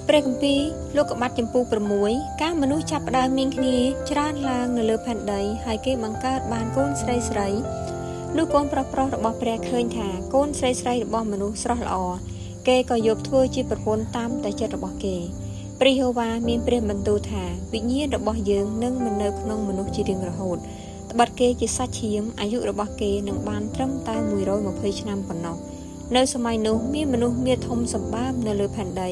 ព្រះគម្ពីរលោកុបាទចំពូក6កាលមនុស្សចាប់ផ្ដើមមានគ្នាច្រើនឡើងនៅលើផែនដីហើយគេបង្កើតបានកូនស្រីស្រីនោះកូនប្រុសប្រុសរបស់ព្រះឃើញថាកូនស្រីស្រីរបស់មនុស្សស្រស់ល្អគេក៏យកធ្វើជាប្រពន្ធតាមតែចិត្តរបស់គេព្រះយេហូវ៉ាមានព្រះបន្ទូលថាវិញ្ញាណរបស់យើងនឹងមិននៅក្នុងមនុស្សជារៀងរហូតត្បិតគេជាសាច់ឈាមអាយុរបស់គេនឹងបានត្រឹមតែ120ឆ្នាំប៉ុណ្ណោះនៅសម័យនោះមានមនុស្សមានធំសម្បើមនៅលើផែនដី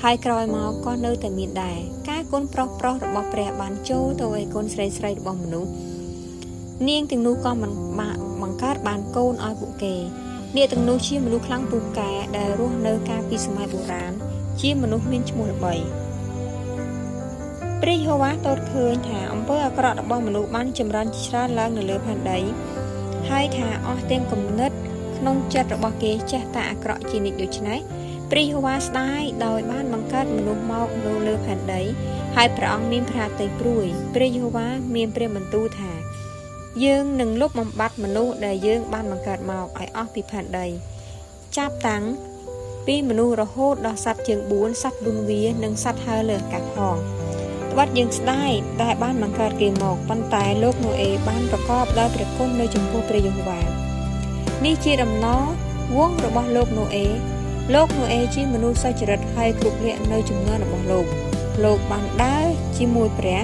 ហើយក្រោយមកក៏នៅតែមានដែរការកូនប្រុសប្រុសរបស់ព្រះបានចូលទៅឯកូនស្រីស្រីរបស់មនុស្សនាងទាំងនោះក៏មិនបង្កើតបានកូនឲ្យពួកគេអ្នកទាំងនោះជាមនុស្សខ្លាំងពូកែដែលរស់នៅកាលពីសម័យបុរាណជាមនុស្សមានឈ្មោះល្បីព្រះយេហូវ៉ាទតឃើញថាអំពើអាក្រក់របស់មនុស្សបានចម្រើនច្រើនឡើងនៅលើផែនដីហើយថាអស់ទាំងគំនិតក្នុងចិត្តរបស់គេចេះតែអាក្រក់ជានិច្ចដូច្នេះព្រះយេហូវ៉ាស្ដាយដោយបានបង្កើតមនុស្សមកនៅលើផែនដីហើយព្រះអង្គមានព្រះហឫទ័យព្រួយព្រះយេហូវ៉ាមានព្រះបន្ទូលថាយើងនឹងលុបបំបាត់មនុស្សដែលយើងបានបង្កើតមកឲ្យអស់ពីផែនដីចាប់តាំងពីមនុស្សរហូតដល់សត្វជើង4សត្វលូនវានិងសត្វហើរលើអាកាសផងត្បិតយើងស្ដាយដែលបានបង្កើតគេមកប៉ុន្តែលោកណូអេបានប្រកបដោយព្រះគុណនៅចំពោះព្រះយេហូវ៉ានេះជាដំណរវងរបស់លោកណូអេលោកណូអេជាមនុស្សសុចរិតហើយគ្រប់លក្ខនៅជំនាន់របស់លោកលោកបានដើរជាមួយព្រះ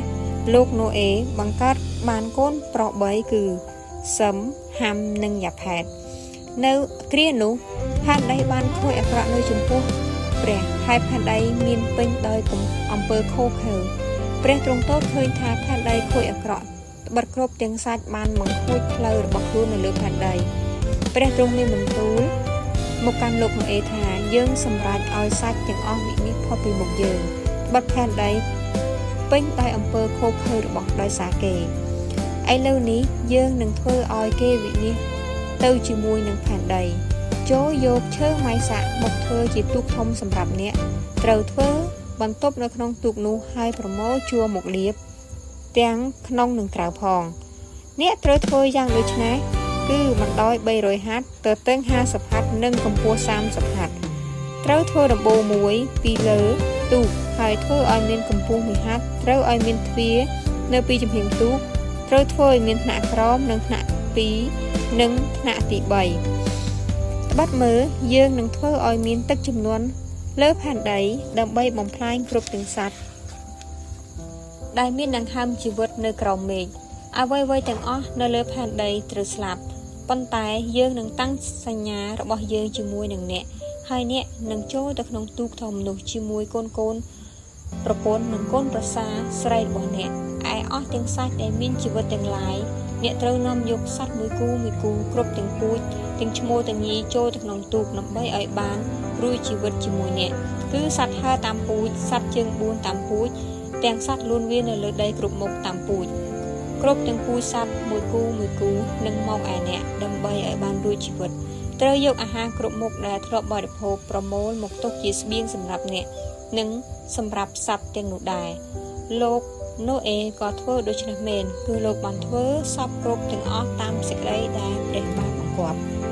លោកណូអេបង្កើតបានកូនប្រុស3គឺសឹមហាំនិងយ៉ាផេតនៅគ្រានោះផែនដីបានខូចអាក្រក់នៅចំពោះព្រះហើយផែនដីមានពេញដោយអំពើឃោរឃៅព្រះទ្រង់ទតឃើញថាផែនដីខូចអាក្រក់ត្បិតគ្រប់ទាំងសាច់បានបង្ខូចផ្លូវរបស់ខ្លួននៅលើផែនដីព្រះទ្រង់មានបន្ទូលមកកាន់លោកណូអេថាយើងសម្រេចឲ្យសាច់ទាំងអស់វិនិច្ឆ័យផុតពីមុខយើងត្បិតផែនដីពេញដោយអំពើឃោរឃៅរបស់ដោយសារគេឥឡូវនេះយើងនឹងធ្វើឲ្យគេវិនិច្ឆ័យទៅជាមួយនឹងផែនដីចូលយកឈើម៉ៃសាក់មកធ្វើជាទូកធំសម្រាប់អ្នកត្រូវធ្វើបន្ទប់នៅក្នុងទូកនោះហើយប្រមូលជួរមកលាបទាំងក្នុងនិងក្រៅផងអ្នកត្រូវធ្វើយ៉ាងដូចនេះគឺបណ្ដោយ300ហត្ថទៅទាំង50ហត្ថនិងកម្ពស់30ហត្ថត្រូវធ្វើដំបូលមួយពីលើទូកហើយធ្វើឲ្យមានកម្ពស់1ហត្ថត្រូវឲ្យមានទ្វារនៅពីចំហៀងទូកត្រូវធ្វើឲ្យមានថ្នាក់ក្រោមនិងថ្នាក់2និងថ្នាក់ទី3ត្បិតមើលយើងនឹងធ្វើឲ្យមានទឹកចំនួនលើផែនដីដើម្បីបំផ្លាញគ្រប់ទាំងសត្វដែលមានដង្ហើមជីវិតនៅក្រោមមេឃអ្វីៗទាំងអស់នៅលើផែនដីត្រូវស្លាប់ប៉ុន្តែយើងនឹងតាំងសញ្ញារបស់យើងជាមួយនឹងអ្នកហើយអ្នកនឹងចូលទៅក្នុងទូកធំនោះជាមួយកូនកូនប្រពន្ធនិងកូនប្រសាស្រីរបស់អ្នកឯអស់ទាំងសាច់ដែលមានជីវិតទាំងឡាយអ្នកត្រូវនាំយកសត្វមួយគូមួយគូគ្រប់ទាំងពូជទាំងឈ្មោលទាំងញីចូលទៅក្នុងទូកដើម្បីឲ្យបានរួចជីវិតជាមួយអ្នកគឺសត្វហើរតាមពូជសត្វជើង4តាមពូជទាំងសត្វលូនវានៅលើដីគ្រប់មុខតាមពូជគ្រប់ទាំងពូជសត្វមួយគូមួយគូនឹងមកឯអ្នកដើម្បីឲ្យបានរួចជីវិតត្រូវយកអាហារគ្រប់មុខដែលធ្លាប់បរិភោគប្រមូលមកទុកជាស្បៀងសម្រាប់អ្នកនិងសម្រាប់សត្វទាំងនោះដែរលោកណូអេក៏ធ្វើដូច្នេះមែនគឺលោកបានធ្វើសពគ្រប់ទាំងអស់តាមសេចក្តីដែលព្រះបានបង្គាប់។